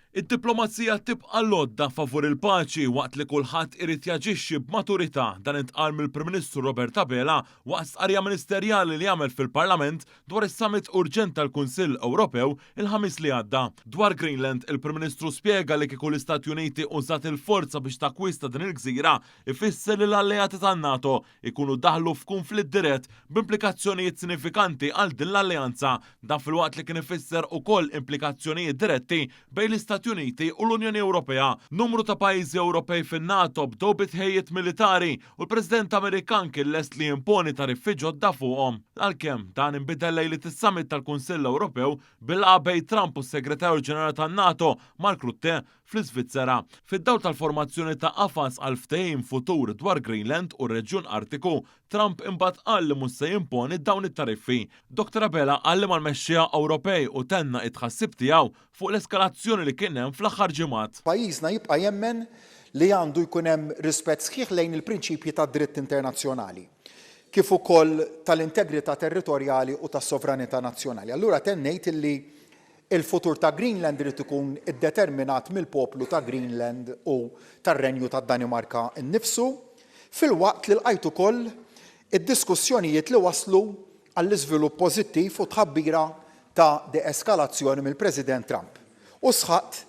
Id-diplomazija tibqa' l-għodda favur il-paċi waqt li kulħadd irid jaġixxi b'maturità, dan intqal mill-Prim Ministru Robert Abela waqt stqarrija ministerjali li għamel fil-Parlament dwar is-summit urġent tal-Kunsill Ewropew il-Ħamis li għadda. Dwar Greenland, il-Prim Ministru spjega li kieku l-Istati Uniti użat il-forza biex takkwista din il-gżira, ifisser li l-alleati tan-NATO ikunu daħlu f'kunflitt dirett b'implikazzjonijiet sinifikanti għal din l-alleanza. Dan filwaqt li kien ifisser ukoll implikazzjonijiet diretti bejn l-Istati Uniti u l-Unjoni Ewropea. Numru ta' pajjiżi Ewropej fin-NATO bdew bi tħejjiet militari u l-President Amerikan kien lest li jimponi tariffi ġodda fuqhom. Għalkemm, dan inbidel lejliet is-summit tal-Kunsill Ewropew bil-laqgħa bejn Trump u s-Segretarju Ġenerali tan-NATO, Mark Rutte, fl-Iżvizzera, fid-dawl tal-formazzjoni ta' qafas għal ftehim futur dwar Greenland u r-reġjun Artiku, Trump imbagħad qal li mhux se jimponi dawn it-tariffi. Dottor Abela qal li mal-mexxejja Ewropej u tenna t-tħassib tiegħu fuq l-eskalazzjoni li kien hemm fl-aħħar ġimgħat. Pajjiżna jibqa' jemmen li għandu jkun hemm rispett sħiħ lejn il-prinċipji tad-dritt internazzjonali, kif ukoll tal-integrità territorjali u tas-sovranità nazzjonali. Allura tennejt illi Il-futur ta' Greenland irid ikun iddeterminat mill-poplu ta' Greenland u tar-Renju tad-Danimarka nnifsu, filwaqt li lqajt ukoll id-diskussjonijiet li wasslu għall-iżvilupp pożittiv u t-tħabbira ta' de-eskalazzjoni mill-President Trump, u sħaqt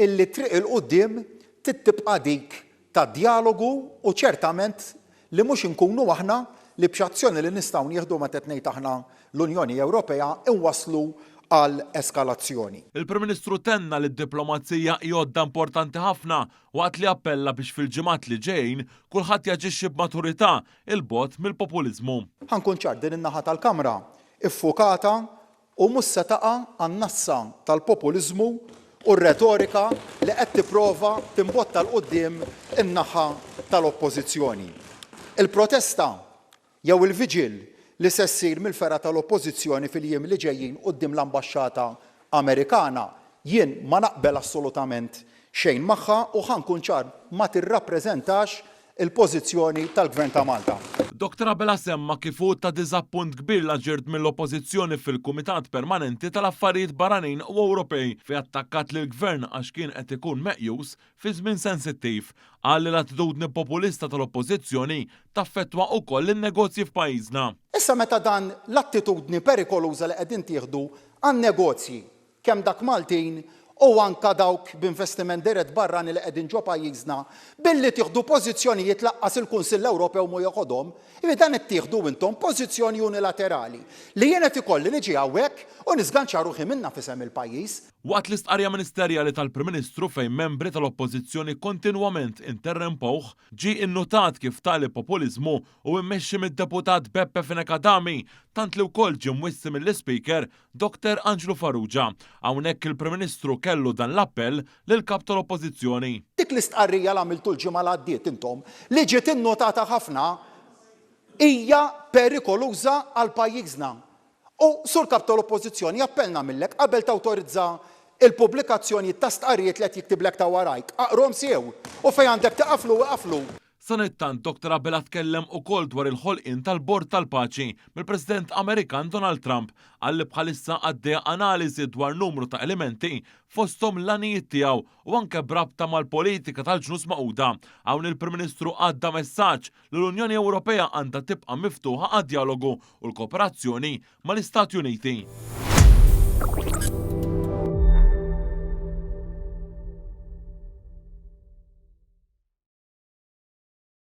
illi t-triq 'il quddiem trid tibqa' dik tad-djalogu u ċertament li mhux inkunu aħna li b'xi azzjoni li nistgħu nieħdu meta qed ngħid aħna l-Unjoni Ewropea inwasslu għal eskalazzjoni. Il-Prim Ministru tenna li d-diplomazija hi għodda importanti ħafna waqt li appella biex fil-ġimgħat li ġejjin kulħadd jaġixxi b'maturità 'il bogħod mill-populiżmu. Ħa nkun ċar, din in-naħa tal-Kamra iffukata u mhux se taqa' għan-nassa tal-populiżmu u r-retorika li qed tipprova timbotta 'l quddiem in-naħa tal-Oppożizzjoni. Il-protesta jew il-viġil li se ssir mill-fergħa tal-Oppożizzjoni fil-jiem li ġejjin quddiem l-Ambaxxata Amerikana jien ma naqbel assolutament xejn magħha u ħa nkun ċar, ma tirrappreżentax il-pożizzjoni tal-Gvern ta' Malta. Dottor Abela semma kif hu ta' diżappunt kbir l-aġir mill-Oppożizzjoni fil-Kumitat Permanenti tal-Affarijiet Barranin u Ewropej fejn attakkat lill-Gvern għax kien qed ikun meqjus fi żmien sensittiv. Qal li l-attitudni populista tal-Oppożizzjoni taffettwa ukoll lin-negozji f'pajjiżna. Issa meta dan l-attitudni perikoluża li qegħdin tieħdu għan-negozji kemm dak Maltin u anka dawk b'investiment dirett barrani li qegħdin ġo pajjiżna, billi tieħdu pożizzjonijiet lanqas il-Kunsill Ewropew mhu jeħodhom, jiġifieri dan qed tieħdu intom pożizzjoni unilaterali li jien qed ikolli niġi hawnhekk u nisganċa ruħi minnha f'isem il-pajjiż. Waqt l-istqarrija ministerjali tal-Prim Ministru fejn membri tal-Oppożizzjoni kontinwament interrempowh, ġie innutat kif tali populiżmu hu mmexxi mid-Deputat Beppe Fenech Adami, tant li wkoll ġie mwissi mill-Ispeaker Dottor Anġlu Farrugia. Hawnhekk il-Prim Ministru kellu dan l-appell lill-Kap tal-Oppożizzjoni. Dik l-istqarrija l-għamiltu l-ġimgħa l-għaddiet intom, li ġiet innotata ħafna, hija perikoluża għal pajjiżna. U Sur Kap tal-Oppożizzjoni, appell nagħmillek, qabel tawtorizza l-pubblikazzjonijiet ta' stqarrijiet li qed jiktiblek ta' warajk, aqrahom sew u fejn għandek tiqaflu iqaflu. Sanittant, Dottor Abela tkellem ukoll dwar il-ħolqien tal-Bord tal-Paċi mill-President Amerikan Donald Trump. Qal li bħalissa għaddejja analiżi dwar numru ta' elementi fosthom l-għanijiet tiegħu u anke b'rabta mal-politika tal-Ġnus Magħquda. Hawn il-Prim Ministru għadda messaġġ li l-Unjoni Ewropea għandha tibqa' miftuħa għad-djalogu u l-kooperazzjoni mal-Istati Uniti.